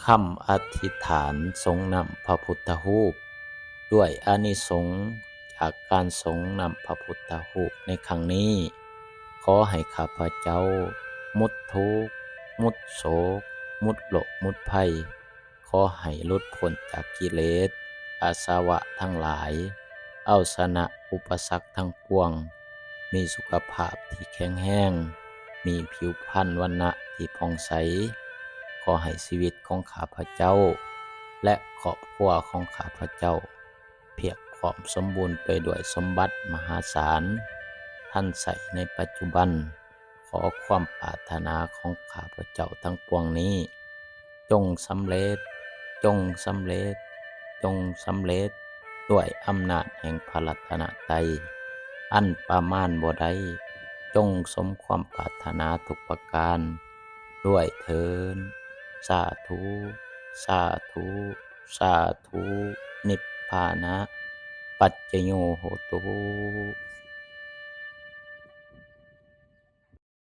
ຄຳອະທິຖານສົງນ້ຳພະພຸດທະຮູບ. ດ້ວຍອານິສົງຈາກການສົງນ້ຳພະພຸດທະຮູບໃນຄັ້ງນີ້, ຂໍໃຫ້ຂ້າພະເຈົ້າໝົດທຸກ, ໝົດໂສກ, ໝົດໂລກ, ໝົດໄພ. ຂໍໃຫ້ຫຼຸດພົ້ນຈາກກິເລດ, ອາສະວະທັງຫຼາຍ, ເອົາຊະນະອຸປະສັກທັງປວງ, ມີສຸຂະພາບທີ່ແຂງແຮງ, ມີຜິວພັນວັນນະທີ່ຜ່ອງໃສ. ຂໍໃຫ້ຊີວິດຂອງຂ້າພະເຈົ້າ ແລະ ຄອບຄົວຂອງຂ້າພະເຈົ້າ ພຽບພ້ອມສົມບູນໄປດ້ວຍສົມບັດມະຫາສານ, ທັນໃຊ້ໃນປັດຈຸບັນ. ຂໍຄວາມປາດຖະໜາຂອງຂ້າພະເຈົ້າທັງປວງນີ້ ຈົ່ງສຳເລັດ, ຈົ່ງສຳເລັດ, ຈົ່ງສຳເລັດ ດ້ວຍອຳນາດແຫ່ງພະລັດຕະນະໄຕ ອັນປະມານບໍ່ໄດ້, ຈົ່ງສົມຄວາມປາດຖະໜາທຸກປະການດ້ວຍເທີ້ນ. ສາທຸ ສາທຸ ສາທຸ ນິບພານະປັດຈະໂຍໂຫຕຸ.